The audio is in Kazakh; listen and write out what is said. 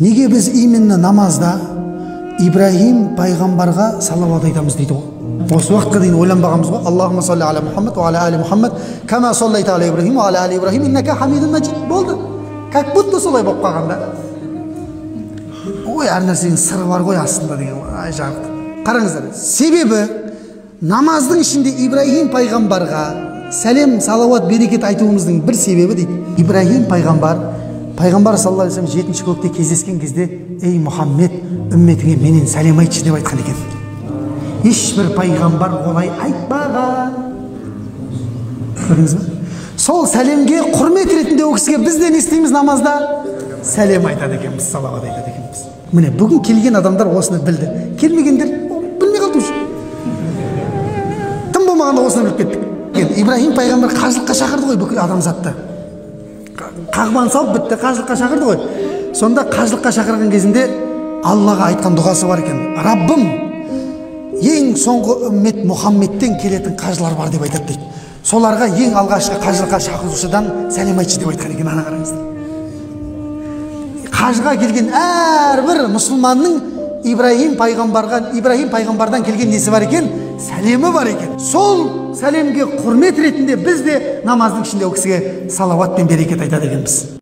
Неге біз именно намазда Ибраһим пайғамбарға салауат айтамыз дейді ғой? Осы уақытқа дейін ойланбағанбыз ғой. Аллахумма салли аля Мухаммад уа аля али Мухаммад кама саллайта аля Ибраһим уа аля али Ибраһим иннака хамидун мажид. Болды. Как будто солай болып қалған да. Ой, әр нәрсенің сыры бар ғой астында деген. Ай, жарықтық. Қараңыздар, себебі намаздың ішінде Ибраһим пайғамбарға сәлем, салауат, берекет айтуымыздың бір себебі дейді. Ибраһим пайғамбар, пайғамбар саллаллаху алейхи вассалам жетінші көкте кездескен кезде, ей Мұхаммед, үмметіңе менен сәлем айтшы деп айтқан екен. Ешбір пайғамбар олай айтпаған. Көрдіңіз бе? Сол сәлемге құрмет ретінде ол кісіге біз де не істейміз намазда? Сәлем айтады екенбіз, салауат айтады екенбіз. Міне, бүгін келген адамдар осыны білді. Келмегендер білмей қалды уже. Тым болмағанда осыны біліп кеттік. Ибраһим пайғамбар қажылыққа шақырды ғой бүкіл адамзатты. Қағбан салып бітті, қажылыққа шақырды ғой. Сонда қажылыққа шақырған кезінде Аллаға айтқан дұғасы бар екен. Раббым, ең соңғы үммет Мұхаммедтен келетін қажылар бар деп айтады дейді. Соларға ең алғашқы қажылыққа шақырушыдан сәлем айтшы деп айтқан екен. Ана қараңыздар. Қажыға келген әрбір мұсылманның Ибраһим пайғамбарға, Ибраһим пайғамбардан келген несі бар екен? Сәлемі бар екен. Сол сәлемге құрмет ретінде біз де намаздың ішінде ол кісіге салауат пен берекет айтады екенбіз.